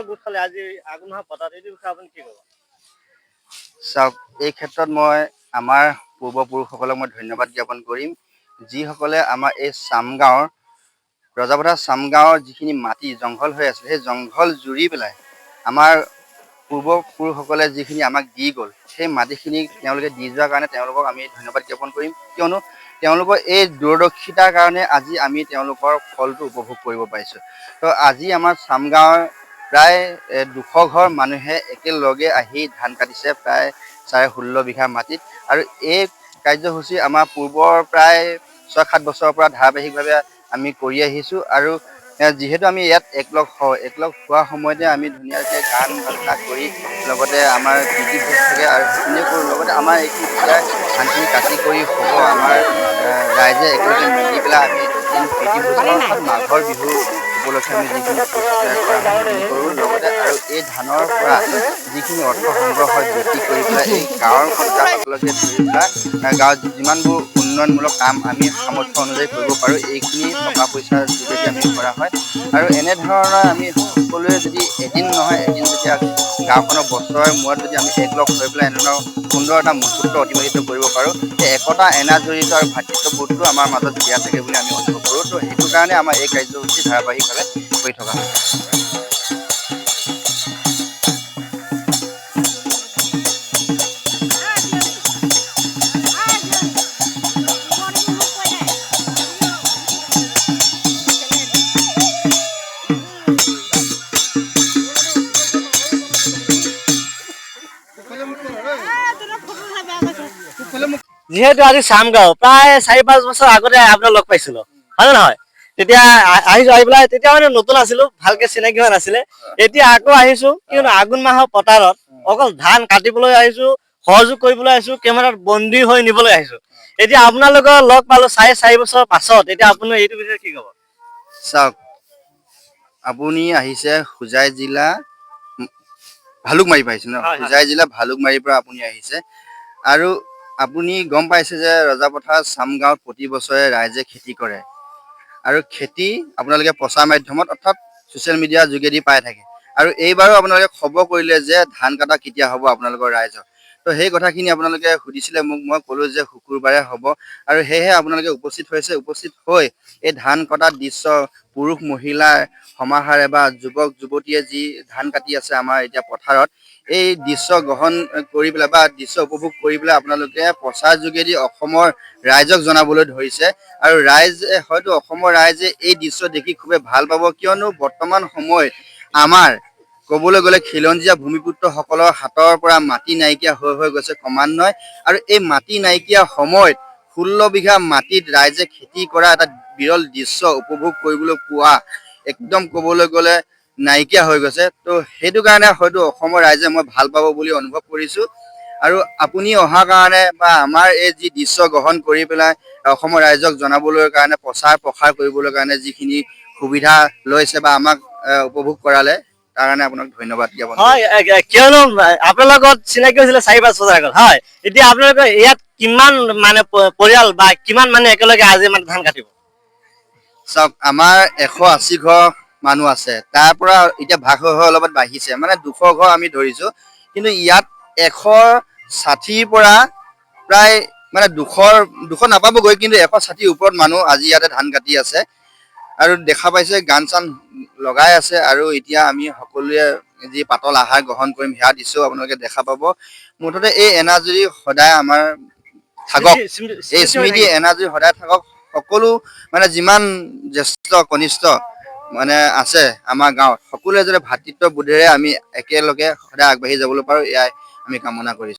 গোট খালে আজি আঘোণ মাহৰ পতাত, এইটো বিষয়ে আপুনি কি ক'ব? চাওক, এই ক্ষেত্ৰত মই আমাৰ পূৰ্বপুৰুষসকলক মই ধন্যবাদ জ্ঞাপন কৰিম, যিসকলে আমাৰ এই চামগাঁৱৰ ৰজাপথাৰ চামগাঁৱৰ যিখিনি মাটি জংঘল হৈ আছিল, সেই জংঘল জুৰি পেলাই আমাৰ পূৰ্বপুৰুষসকলে যিখিনি আমাক দি গ'ল, সেই মাটিখিনি তেওঁলোকে দি যোৱাৰ কাৰণে তেওঁলোকক আমি ধন্যবাদ জ্ঞাপন কৰিম। কিয়নো তেওঁলোকৰ এই দূৰদৰ্শিতাৰ কাৰণে আজি আমি তেওঁলোকৰ ফলটো উপভোগ কৰিব পাৰিছোঁ। তো আজি আমাৰ চামগাঁৱৰ প্ৰায় 200 ঘৰ মানুহে একেলগে আহি ধান কাটিছে প্ৰায় 16.5 বিঘা মাটিত। আৰু এই কাৰ্যসূচী আমাৰ পূৰ্বৰ প্ৰায় 6-7 বছৰৰ পৰা ধাৰাবাহিকভাৱে আমি কৰি আহিছোঁ। আৰু যিহেতু আমি ইয়াত একলগ হওঁ, একলগ হোৱা সময়তে আমি ধুনীয়াকৈ গান বাজনা কৰি লগতে আমাৰ প্ৰীতি ভোজ থাকে আৰু সেইখিনিয়ে কৰোঁ। লগতে আমাৰ এইখিনি যেতিয়া ধানখিনি কাটি কৰি হ'ব, আমাৰ ৰাইজে একেলগে মিলি পেলাই আমি এদিন প্ৰীতি ভোজ কৰোঁ, অৰ্থাৎ মাঘৰ বিহু উপলক্ষে আমি যিখিনি ভোজ কৰা হয় সেইখিনি কৰোঁ। লগতে আৰু এই ধানৰ পৰা যিখিনি অৰ্থ সংগ্ৰহ হয়, বিক্ৰী কৰি পেলাই এই গাঁৱৰ সন্তানসকলকে ধৰি পেলাই গাঁৱত যিমানবোৰ উন্নয়নমূলক কাম আমি সামৰ্থ্য অনুযায়ী কৰিব পাৰোঁ, এইখিনি টকা পইচাৰ যোগেদি আমি কৰা হয়। আৰু এনেধৰণৰ আমি সকলোৱে যদি এদিন নহয় এদিন যেতিয়া গাঁওখনৰ বছৰৰ মূৰত যদি আমি একলগ হৈ পেলাই এনেধৰণৰ সুন্দৰ এটা মুহূৰ্ত অতিবাহিত কৰিব পাৰোঁ, সেই একতা এনাজৰীটো আৰু ভাতৃত্ববোধটো আমাৰ মাজত জীয়াই থাকে বুলি আমি অনুভৱ কৰোঁ। তো সেইটো কাৰণে আমাৰ এই কাৰ্যসূচী ধাৰাবাহিকভাৱে কৰি থকা হয়। যিহেতু আজি চামগাঁও প্ৰায় 4-5 বছৰ আগতে আপোনাক লগ পাইছিলো, হয় নে নহয়? তেতিয়া আহিছো, আহি পেলাই তেতিয়া মানে নতুন আছিলো, ভালকে চিনাকি হোৱা নাছিলে। এতিয়া আকৌ আহিছো, কিয়নো আঘোণ মাহৰ পথাৰত অকল ধান কাটিবলৈ আহিছো, সহযোগ কৰিবলৈ আহিছো, কেমেৰাত বন্দী হৈ নিবলৈ আহিছো। এতিয়া আপোনালোকৰ লগ পালো 4.5 বছৰ পাছত, এতিয়া আপুনি এইটো বিষয়ে কি ক'ব? চাওক, আপুনি আহিছে হোজাই জিলা ভালুকমাৰীৰ পৰা আহিছে ন? হয়। হোজাই জিলা ভালুকমাৰীৰ পৰা আপুনি আহিছে আৰু আপুনি গম পাইছে যে ৰজাপথাৰ চামগাঁৱত প্ৰতি বছৰে ৰাইজে খেতি কৰে আৰু খেতি আপোনালোকে প্ৰচাৰ মাধ্যমত অৰ্থাৎ ছ'চিয়েল মিডিয়াৰ যোগেদি পাই থাকে। আৰু এইবাৰো আপোনালোকে খবৰ কৰিলে যে ধান কটা কেতিয়া হ'ব আপোনালোকৰ ৰাইজৰ, তো সেই কথাখিনি আপোনালোকে সুধিছিলে মোক, মই ক'লো যে শুকুৰবাৰে হ'ব। আৰু সেয়েহে আপোনালোকে উপস্থিত হৈছে। উপস্থিত হৈ এই ধান কটা দৃশ্য, পুৰুষ মহিলাৰ সমাহাৰে বা যুৱক যুৱতীয়ে যি ধান কাটি আছে আমাৰ এতিয়া পথাৰত, এই দৃশ্য গ্ৰহণ কৰি পেলাই বা দৃশ্য উপভোগ কৰি পেলাই আপোনালোকে প্ৰচাৰ যোগেদি অসমৰ ৰাইজক জনাবলৈ ধৰিছে। আৰু ৰাইজে হয়তো অসমৰ ৰাইজে এই দৃশ্য দেখি খুবেই ভাল পাব, কিয়নো বৰ্তমান সময়ত আমাৰ ক'বলৈ গ'লে খিলঞ্জীয়া ভূমিপুত্ৰসকলৰ হাতৰ পৰা মাটি নাইকিয়া হৈ হৈ গৈছে ক্ৰমান্বয়ে। আৰু এই মাটি নাইকিয়া সময়ত 16 বিঘা মাটিত ৰাইজে খেতি কৰা এটা বিৰল দৃশ্য উপভোগ কৰিবলৈ পোৱা একদম ক'বলৈ গ'লে নাইকিয়া হৈ গৈছে। তো সেইটো কাৰণে হয়তো অসমৰ ৰাইজে মই ভাল পাব বুলি অনুভৱ কৰিছোঁ। আৰু আপুনি অহাৰ কাৰণে বা আমাৰ এই যি দৃশ্য গ্ৰহণ কৰি পেলাই অসমৰ ৰাইজক জনাবলৈ কাৰণে প্ৰচাৰ প্ৰসাৰ কৰিবলৈ কাৰণে যিখিনি সুবিধা লৈছে বা আমাক উপভোগ কৰালে, তাৰ কাৰণে আপোনাক ধন্যবাদ জ্ঞাপন কৰিছোঁ। হয়, কিয়নো আপোনাৰ লগত চিনাকি হৈছিলে 4-5 বছৰ আগত, হয়। এতিয়া আপোনালোকৰ ইয়াত কিমান মানে পৰিয়াল বা কিমান মানে একেলগে আজি মানে ধান কাটিব? চাওক, আমাৰ 180 ঘৰ মানুহ আছে, তাৰ পৰা এতিয়া ভাগ হৈ হৈ অলপমান বাঢ়িছে, মানে 200 ঘৰ আমি ধৰিছো। কিন্তু ইয়াত 160ৰ পৰা প্ৰায় মানে 200 নাপাবগৈ, কিন্তু 160ৰ ওপৰত মানুহ আজি ইয়াতে ধান কাটি আছে আৰু দেখা পাইছে গান চান লগাই আছে। আৰু এতিয়া আমি সকলোৱে যি পাতল আহাৰ গ্ৰহণ কৰিম সেয়া দিছো, আপোনালোকে দেখা পাব। মুঠতে এই এনাজৰী সদায় আমাৰ থাকক, এই স্মৃতি এনাজৰী সদায় থাকক। সকলো মানে যিমান জ্যেষ্ঠ কনিষ্ঠ মানে আছে আমাৰ গাঁৱত, সকলোৱে যাতে ভাতৃত্ববোধেৰে আমি একেলগে সদায় আগবাঢ়ি যাবলৈ পাৰো, এয়াই আমি কামনা কৰিছো।